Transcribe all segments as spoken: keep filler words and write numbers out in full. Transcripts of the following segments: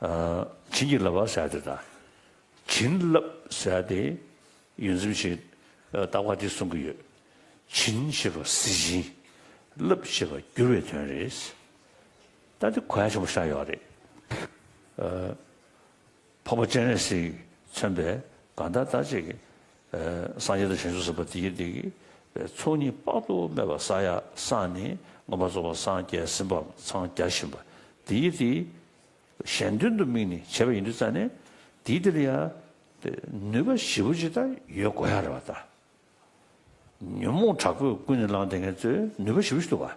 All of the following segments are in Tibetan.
བྱིན་གྱིས་བརླབས་པ་ཟེར་ཡ་དེ་དང་། བྱིན་རླབས་ཟེར་ཡ་དེ་ཡོངས་འཛིན་ཞིག་རྟག་པ་དེ་གསུང་གི་ཡོད། བྱིན་ཞེས་པ་གཟི་བྱིན། རླབས་ཞེས་པ་བསྒྱུར་བའི་དོན་རེད། ད་དེ་གོ་ཡ་ཆེན་པོ་ཞིག་ཡོད་རེད། འཕགས་པ་སྤྱན་རས་གཟིགས་མཚོན་པའི་གང་ལྟར་ད་ཅིག་སངས་རྒྱས་དང་བྱང་ཆུབ་སེམས་དཔའ་དེ་ཡི་དེ་གི་ཚོགས་གཉིས་དཔག་ཏུ་མེད་པ་བསགས་ཡ་བསགས་ནས་མངོན་པར་རྫོགས་པར་སངས་རྒྱས་ཟིན་པ་འཚང་རྒྱ་བཞིན་པ་དེ་ཡི་དེ། གཞན་དོན་དུ་དམིགས་ནས་བྱས་པ་ཡིན་དུས་ཙང་ནས་དེའི་དེ་ལ་ཡང་ནུས་པ་ཞེ་པོ་ཅིག་ད་ཡོད་དགོས་ཡ་རེད་བ་ད། ཉོན་མོངས་དྲག་པོས་ཀུན་ནས་བསླངས་བསྡད་མཁན་ཚོའི་ནུས་པ་ཞེ་པོ་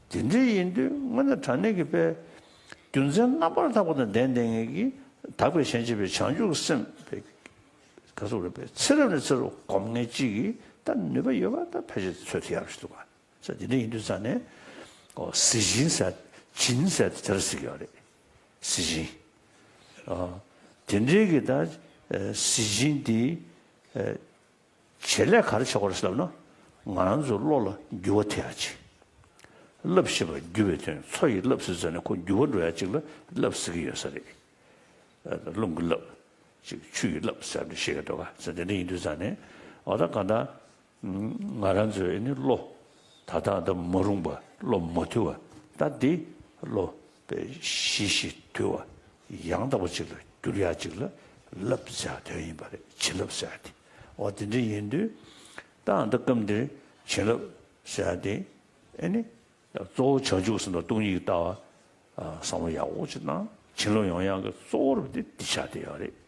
ཅིག་འདུག་བ། དེ་འདྲ་ཡིན་དུས་དངོས་གནས་དྲང་གནས་ཀྱི་དཔེ་རྒྱུ་མཚན་རྣམ་པར་དག་པ་དང་ལྡན་བསྡད་མཁན་གྱི་དག་པའི་གཞན་གཅེས་པའི་བྱང་ཆུབ་སེམས་དཔེ་ག་ཟེར་རེད་པས་ཚེ་རབས་ནས་ཚེ་རབས་སྒོམ་མཁན་གཅིག་གིས་ད་ནུས་པ་ཡོད་པ་ད་ཕལ་ཆེར་ཚོད་ཐིག་ཡག་ཞིག་འདུག་བ། ས་དེ་འདྲ་ཡིན་དུས་ཙང་ནས། ཨོ་གཟི་བྱིན་ཟེར། བྱིན་ཟེར་དེ་དེར་ཟེར་གྱི་ཡོད་རེད། གཟི་བྱིན། ཨོ། དེ་འདྲའི་གི་ད་གཟི་བྱིན་དེ་བྱེད་ལས་ག་རེ་བྱེད་དགོས་རེད་ཟེར་ལབ་ན། ང་རང་ཚོའི་བློ་ལ་འགྱུར་བ་ཐེབས་ཡ་ཅིག་རླབས་ཞེས་པ་འགྱུར་བའི་དོན། མཚོ་ཡི་རླབས་ཟེར་ཙང་ནས་ཁོ་འགྱུར་བ་འགྲོ་ཡ་ཅིག་ལ་རླབས་ཟེར་གྱི་ཡོད་ས་རེད། རླུང་གི་རླབས། ཅིག་ཆུ་ཡི་རླབས་ཟེར་འདྲ་ཞིག་གི་འགྲོ་ག་ཟེར་དེ་འདྲ་ཡིན་དུས་ཙང་ནས་ཨོ་ད་གང་ལྟར། ང་རང་ཚོའི་ཨ་ནི་བློ། ད་ལྟ་ད་མ་རུངས་པ་བློ་མ་དུལ་བ་ད་འདི་བློ་དཔེ་ཞི་ཞིང་དུལ་བ་ཡང་དག་པ་ཅིག་ལ་བསྒྱུར་ཡག་ཅིག་ལ་རླབས་ཟེར་ཡག་དོན་ཡིན་པ་རེད། བྱིན་རླབས་ཟེར་ཡག་དེ། འོ་དེ་འདྲ་ཡིན་དུས་ད་ཨ་ད་སྐབས་འདིར་བྱིན་རླབས་ཟེར་ཡག་དེ་ཨ་ནི་གཙོ་བོ་བྱང་ཆུབ་སེམས་དང་སྟོང་ཉིད་ཀྱི་ལྟ་བ་བསམ་བློ་ཡག་པོ་ཅིག་བཏང་བྱིན་རླབས་ཡོང་ཡག་གི་གཙོ་བོ་རུ་དེ་འདི་ཆགས་བསྡད་ཡོད་རེད།